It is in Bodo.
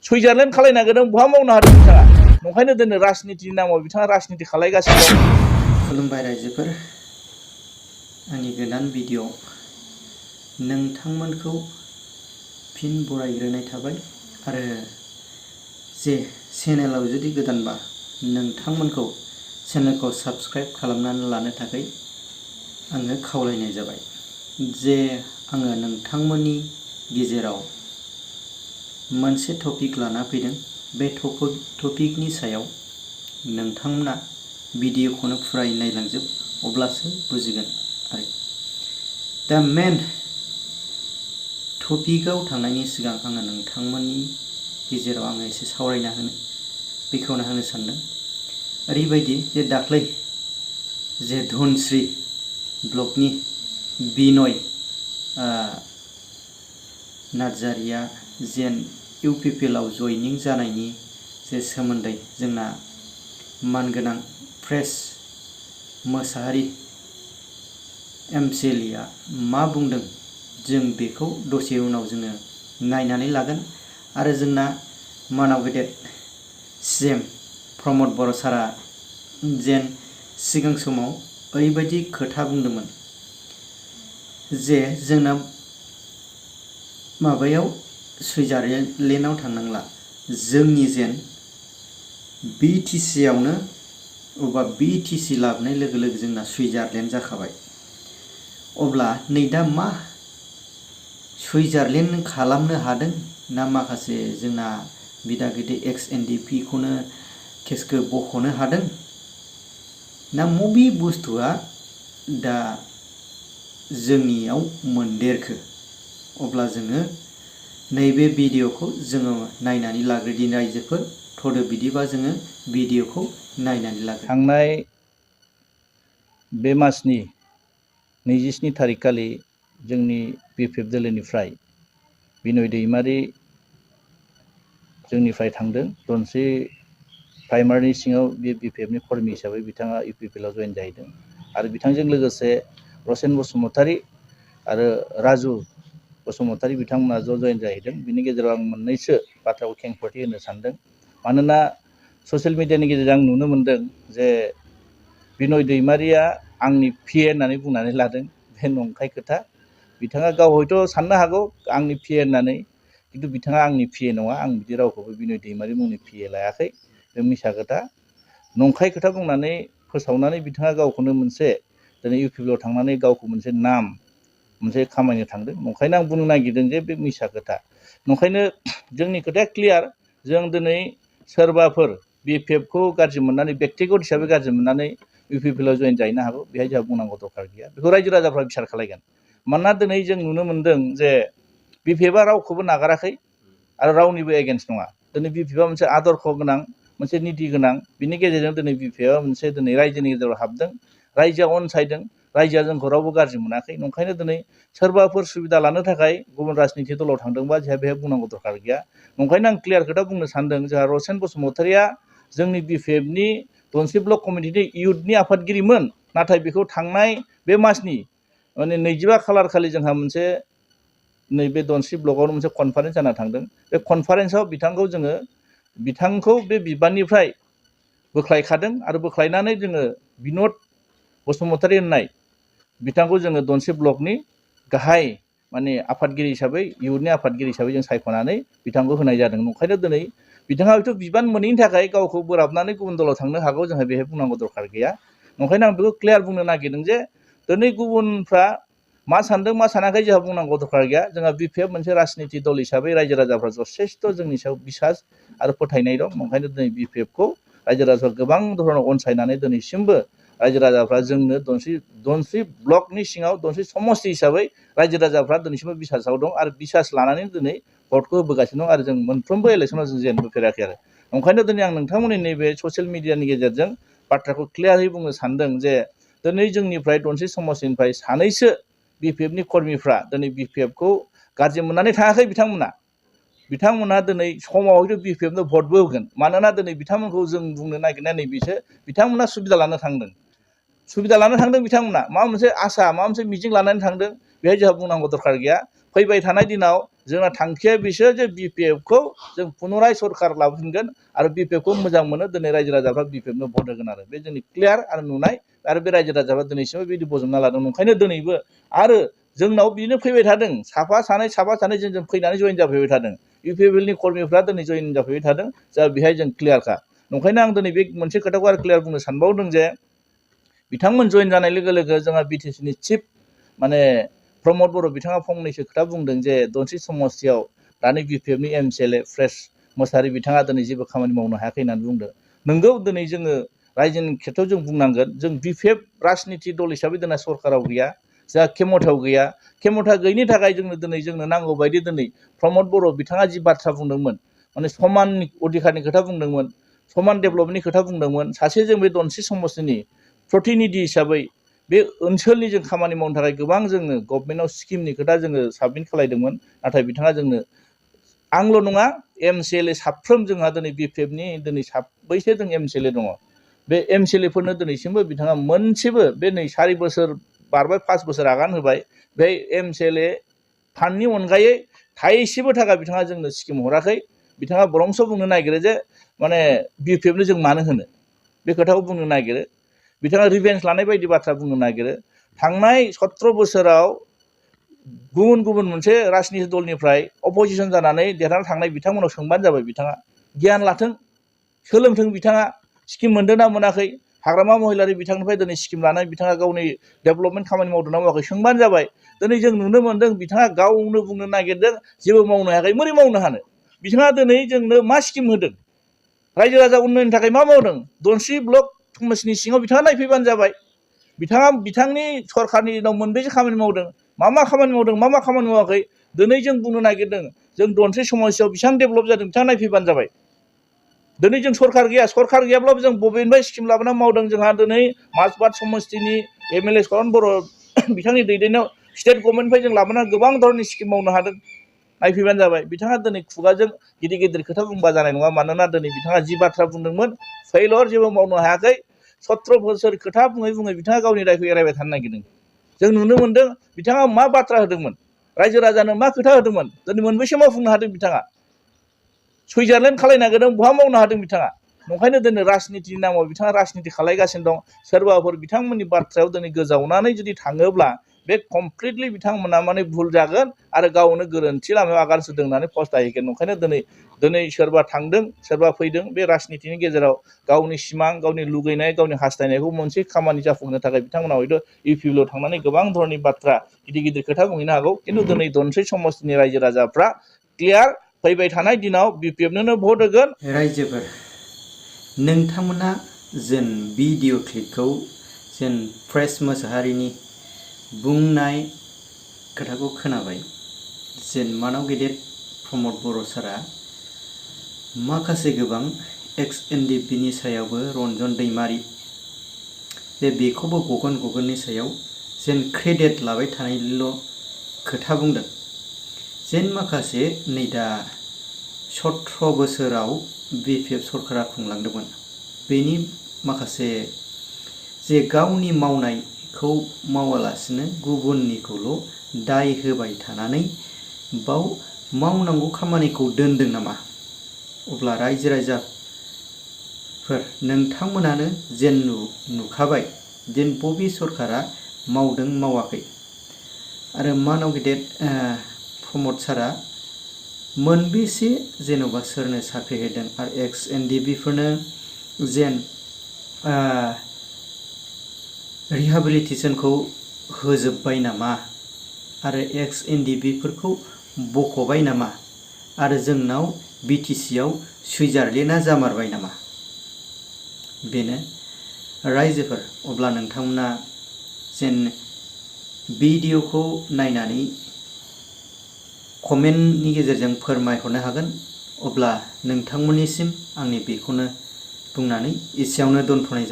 सुइजारलेण्ड खालायनो नागिरदों बहा मावनो हादों बिथाङा नंखायनो दिनै राजनितिनि नामाव बिथाङा राजनिति खालायगासिनो दं। खुलुमबाय रायजोफोर, आंनि गोदान भिडिअ नोंथांमोनखौ फिन बरायग्रोनाय थाबाय आरो जे चेनेलाव जुदि गोदानबा नोंथांमोनखौ चेनेलखौ साबस्क्राइब खालामनानै लानो थाखाय आङो खावलायनाय जाबाय। जे आङो नोंथांमोननि गेजेराव मोनसे टपिक लाना फैदों, बे टपिकनि सायाव नोंथांमोना भिडिअखौनो फुरायै नायलांजोब, अब्लासो बुजिगोन। आरो दा मेन टपिकआव थांनायनि सिगां आङो नोंथांमोननि गेजेराव आङो एसे बेखेवना होनो सानदों। ओरैबायदि जे दाख्लै जे धनस्री ब्लकनि बिनय नार्जारिया जेन इउपिपिएलआव जयनिं जानायनि जे सोमोन्दै जोंना मानगोनां प्रेस मोसाहारि एमसिएलएआ मा बुंदों, जों बेखौ दसे उनाव जोङो नायनानै लागोन। आरो जोंना मानाव गेदेर सिएम प्रमद बर' सारा जेन सिगां समाव ओरैबायदि खोथा बुंदोंमोन जे जोंना माबायाव सुइजारलेण्डआव थांनांला, जोंनि जेन बिटिसि आवनो अबा बिटिसि लाबोनाय लोगो लोगो जोंना सुइजारलेण्ड जाखाबाय। अब्ला नै दा मा सुइजारलेण्ड खालामनो हादों ना माखासे जोंना बिदा गिदिर एक्स एनडिपि खौनो केसखौ बख'नो हादों ना मबे बुस्थुआ दा जोंनियाव मोनदेरखो? अब्ला जोङो नैबे भिडिअखौ जोङो नायनानै लाग्रोदिनि रायजोफोर। थ'दो बिदिबा जोङो भिडिअखौ नायनानै लाग्रो। थांनाय बे मासनि 27 थारिख खालि जोंनि बिपिएफ दोलोनिफ्राय बिनय दैमारि जोंनिफ्राय थांदों। धनस्री प्राइमारिनि सिङाव बे बिपिएफनि कर्मि हिसाबै बिथाङा इउपिपिएलआव जयेन जाहैदों आरो बिथांजों लोगोसे रसेन बसुमतारी आरो राजु बसुमतारी बिथांमोना जयेन जाहैदों। बिनि गेजेराव आं मोननैसो बाथ्राखौ खेंफोरथि होनो सानदों। मानोना ससियेल मिडियानि गेजेरजों आं नुनो मोनदों जे बिनय दैमारिया आंनि पिए होननानै बुंनानै लादों। बे नंखाय खोथा। बिथाङा गाव हयथ' साननो हागौ आंनि पिए होननानै, खिन्थु बिथाङा आंनि पिए नङा। आं बिदि रावखौबो बिनय दैमारि मुंनि पिए लायाखै। बे मिसा खोथा, नंखाय खोथा बुंनानै फोसावनानै बिथाङा गावखौनो मोनसे दिनै इउपिपिएलआव थांनानै गावखौ मोनसे नाम मोनसे खामायनो थांदों। नंखायनो आं बुंनो नागिरदों जे बे मिसा खोथा। नंखायनो जोंनि खोथाया क्लियार। जों दिनै सोरबाफोर बिपिएफखौ गाज्रि मोननानै बेक्तिगत हिसाबै गाज्रि मोननानै इउपिपिएलआव जयेन जाहैनो हागौ, बेहाय जोंहा बुंनांगौ दरखार गैया। बेखौ रायजो राजाफ्रा बिसार खालायगोन। मानोना दिनै जों नुनो मोनदों जे बिपिएफआ रावखौबो नागाराखै आरो रावनिबो एगेन्स्ट नङा। दिनै बिपिएफआ मोनसे आदर्श गोनां, मोनसे निति गोनां। बिनि गेजेरजों दिनै बिपिएफआ मोनसे दिनै रायजोनि गेजेराव हाबदों, रायजोआ अनसायदों, रायजोआ जोंखौ रावबो गाज्रि मोनाखै। नंखायनो दिनै सोरबाफोर सुबिदा लानो थाखाय गुबुन राजनिति दलाव थांदोंबा जोंहा बेहाय बुंनांगौ दरखार गैया। नंखायनो आं क्लियार खोथा बुंनो सानदों, जोंहा रसेन बसुमतारीया जोंनि बिपिएफनि धनस्री ब्लक कमिटिनि इयुथनि आफादगिरिमोन। नाथाय बेखौ थांनाय बे मासनि 25 खालार खालि जोंहा मोनसे नैबे धनस्री ब्लकआवनो मोनसे कनफारेन्स जाना थांदों। बे कनफारेन्सआव बिथांखौ बे बिबाननिफ्राय बोख्लायखादों आरो बोख्लायनानै जोङो बिनद बसुमतारी होननाय बिथांखौ जोङो धनस्री ब्लकनि गाहाय आफादगिरि हिसाबै, इयुथनि आफादगिरि हिसाबै जों सायख'नानै बिथांखौ होनाय जादों। नंखायनो दिनै बिथाङा हयथ' बिबान मोनैनि थाखाय गावखौ बोराबनानै गुबुन दलाव थांनो हागौ, जोंहा बेहाय बुंनांगौ दरखार गैया। नंखायनो आं बेखौ क्लियार बुंनो नागिरदों जे दिनै गुबुनफ्रा मा सानदों मा सानाखै जोंहा बुंनांगौ दरखार गैया। जोंहा बिपिएफ मोनसे राजनिति दल हिसाबै रायजो राजाफ्रा जथेस्थ' जोंनि सायाव बिसास आरो फोथायनाय दं। ओंखायनो दिनै बिपिएफखौ रायजो राजाफ्रा गोबां धरनाव अनसायनानै दिनैसिमबो रायजो राजाफ्रा जोंनो धनस्री ब्लकनि सिङाव धनस्री समस्ति हिसाबै रायजो राजाफ्रा दिनैसिमबो बिसासाव दं आरो बिसास लानानै दिनै भटखौ होबोगासिनो दं आरो जों मोनफ्रोमबो इलेक्सनाव जों जेनबोफेराखै आरो। ओंखायनो दिनै आं नोंथांमोननि नैबे ससियेल मिडियानि गेजेरजों बाथ्राखौ क्लियारै बुंनो सानदों जे दिनै जोंनिफ्राय धनस्री समस्तिनिफ्राय सानैसो बिपिएफनि कर्मिफ्रा दिनै बिपिएफखौ गाज्रि मोननानै थाङाखै। बिथांमोना दिनै समाव हयथ' बिपिएफनो भटबो होगोन। मानोना दिनै बिथांमोनखौ जों बुंनो नागिरनाया नैबेसो, बिथांमोना सुबिदा लानो थांदों। बिथांमोना माबा मोनसे आसा, माबा मोनसे मिजिं लानानै थांदों। बेहाय जोंहा बुंनांगौ दरखार गैया। फैबाय थानाय दिनाव जोंना थांखिया बिसोर जे बिपिएफखौ जों पुनराय सरकार लाबोफिनगोन आरो बिपिएफखौ मोजां मोनो दिनै रायजो राजाफ्रा बिपिएफनो भट होगोन आरो बे जोंनि क्लियार आरो नुनाय आरो बे रायजो राजाफ्रा दिनैसिमबो बिदि बजबना लादों ओंखायनो दिनैबो आरो जोंनाव बिनो फैबाय थादों साफा सानै जों फैनानै जइन जाफैबाय थादों इउपिपिएलनि कर्मीफ्रा दिनै जइन जाफैबाय थादों जा बेहाय जों क्लियारखा ओंखायनो आं दिनै बे मोनसे खोथाखौ आरो क्लियार बुंनो सानबावदों जे बिथांमोन जइन जानाय लोगो लोगो जोंहा बिटिसिनि चिफ माने प्रमद बर' बिथाङा फंनैसो खोथा बुंदों जे दनसि समस्तियाव दानि बिपिएफनि एमसिएलए फ्रेश मोसाहारि बिथाङा दिनै जेबो खामानि मावनो हायाखै होननानै बुंदों नोंगौ दिनै जोङो रायजोनि खेथ्रआव जों बुंनांगोन जों बिपिएफ राजनिति दल हिसाबै दिनै सरकाराव गैया जोंहा खेमथायाव गैया खेमथा गैयिनि थाखाय जोंनो नांगौ बायदि दिनै प्रमद बर' बिथाङा जि बाथ्रा बुंदोंमोन माने समान अधिकारनि खोथा बुंदोंमोन समान डेभेलपमेन्टनि खोथा बुंदोंमोन सासे जों बे दनसि समस्तिनि प्रतिनिधि हिसाबै बे ओनसोलनि जों खामानि मावनो थाखाय गोबां जोङो गभर्नमेन्टआव स्किमनि खोथा जोङो साबमिट खालायदोंमोन नाथाय बिथाङा जोंनो आंल' नङा एमसिएलए साफ्रोम जोंहा दिनै बिपिएफनि दिनै साब्रैसो जों एमसिएलए दङ बे एमसिएलएफोरनो दिनैसिमबो बिथाङा मोनसेबो बे नै 4 बोसोर बारबाय 5 बोसोर आगान होबाय बे एमसिएलए फान्डनि अनगायै थाइसेबो थाखा बिथाङा जोंनो स्किम हराखै बिथाङा बरंस बुंनो नागिरो जे माने बिपिएफनो जों मानो होनो बे खोथाखौ बुंनो नागिरो बिथाङा रिभेन्स लानाय बायदि बाथ्रा बुंनो नागिरो थांनाय 17 बोसोराव गुबुन मोनसे राजनिति दलनिफ्राय अपोजिसन जानानै देरहाना थांनाय बिथांमोनाव सोंबानो जाबाय बिथाङा गियान लाथों सोलोंथों बिथाङा स्किम मोनदों ना मोनाखै हाग्रामा महिलारि बिथांनिफ्राय दिनै स्किम लानाय बिथाङा गावनि डेभेलपमेन्ट खामानि मावदों ना मावाखै सोंबानो जाबाय दिनै जों नुनो मोनदों बिथाङा गावनो बुंनो नागिरदों जेबो मावनो हायाखै बोरै मावनो हानो बिथाङा दिनै जोंनो मा स्किम होदों रायजो राजा उन्नयननि थाखाय मा मावदों दनसि ब्लक समस्तिनि सिङाव बिथाङा नायफैबानो जाबाय बिथाङा बिथांनि सरकारनि दिनाव मोनबेसे खामानि मावदों मा खामानि मावदों मा खामानि मावाखै दिनै जों बुंनो नागिरदों जों दनसि समस्तियाव बेसेबां डेभेलप जादों बिथाङा नायफैबानो जाबाय दिनै जों सरकार गैयाब्लाबो जों बबेनिफ्राय स्किम लाबोना मावदों जोंहा दिनै माजबाद समस्तिनि एमएलए सरन बर' बिथांनि दैदेननायाव स्टेट गभर्नमेन्टनिफ्राय जों लाबोनानै गोबां धरननि स्किम मावनो हादों नायफैबानो जाबाय बिथाङा दिनै खुगाजों गिदिर खोथा बुंबा जानाय नङा मानोना दिनै बिथाङा जि बाथ्रा बुंदोंमोन फेइलर जेबो मावनो हायाखै 17 बोसोर खोथा बुङै बिथाङा गावनि दायखौ एरायबाय थानो नागिरदों जों नुनो मोनदों बिथाङा मा बाथ्रा होदोंमोन रायजो राजानो मा खोथा होदोंमोन दिनै मोनबेसे मावफुंनो हादों बिथाङा सुइजारलेण्ड खालायनो नागिरदों बहा मावनो हादों बिथाङा ओंखायनो दिनै राजनितिनि नामाव बिथाङा राजनिति खालायगासिनो दं सोरबाफोर बिथांमोननि बाथ्रायाव दिनै गोजावनानै जुदि थाङोब्ला बे कमप्लिटलि बिथांमोना माने भुल जागोन आरो गावनो गोरोन्थि लामायाव आगान सुरदों होननानै फस्थायहैगोन ओंखायनो दिनै सोरबा थांदों सोरबा फैदों बे राजनितिनि गेजेराव गावनि सिमां गावनि लुगैनाय गावनि हास्थायनायखौ मोनसे खामानि जाफुंहोनो थाखाय बिथांमोना हयथ' इउपिपिएलआव थांनानै गोबां धरननि बाथ्रा गिदिर खोथा बुंहैनो हागौ खिन्थु दिनै दनसि समस्तिनि रायजो राजाफ्रा क्लियार फैबाय थानाय दिनाव बिपिएफनो भट होगोन रायजोफोर नोंथांमोना जेन भिडिअ क्लिपखौ जेन फ्रेश मोसाहारिनि बुंनाय खोथाखौ खोनाबाय जेन मानाव गेदेर प्रमद बर' सारा माखासे गोबां एक्स एनडिपिनि सायावबो रन्जन दैमारि बेखौबो गगननि सायाव जेन क्रेडिट लाबाय थानायल' खोथा बुंदों जेन माखासे नै दा 17 बोसोराव बिपिएफ सरकारा खुंलांदोंमोन बेनि माखासे जे गावनि मावनायखौ मावालासिनो गुबुननिखौल' दाय होबाय थानानै बाव मावनांगौ खामानिखौ दोनदों नामा अब्ला रायजो राजाफोर नोंथांमोनानो जेन नुखाबाय जेन बबे सरकारा मावदों मावाखै आरो मानाव गेदेर प्रमद सारा मोनबेसे जेन'बा सोरनो साख्रि होदों आरो एक्स एनडिपिफोरनो जेन रिहेबिलिटेसनखौ होजोब्बाय नामा आरो एक्स एनडिपिफोरखौ बख'बाय नामा आरो जोंनाव बिटिसिआव सुइजारलेण्डआ जामारबाय नामा बेनो रायजोफोर अब्ला नोंथांमोना जेन भिडिअखौ नायनानै कमेन्टनि गेजेरजों फोरमायहरनो हागोन अब्ला नोंथांमोननिसिम आंनि बेखौनो बुंनानै एसेयावनो दोनथ'नाय जाबाय।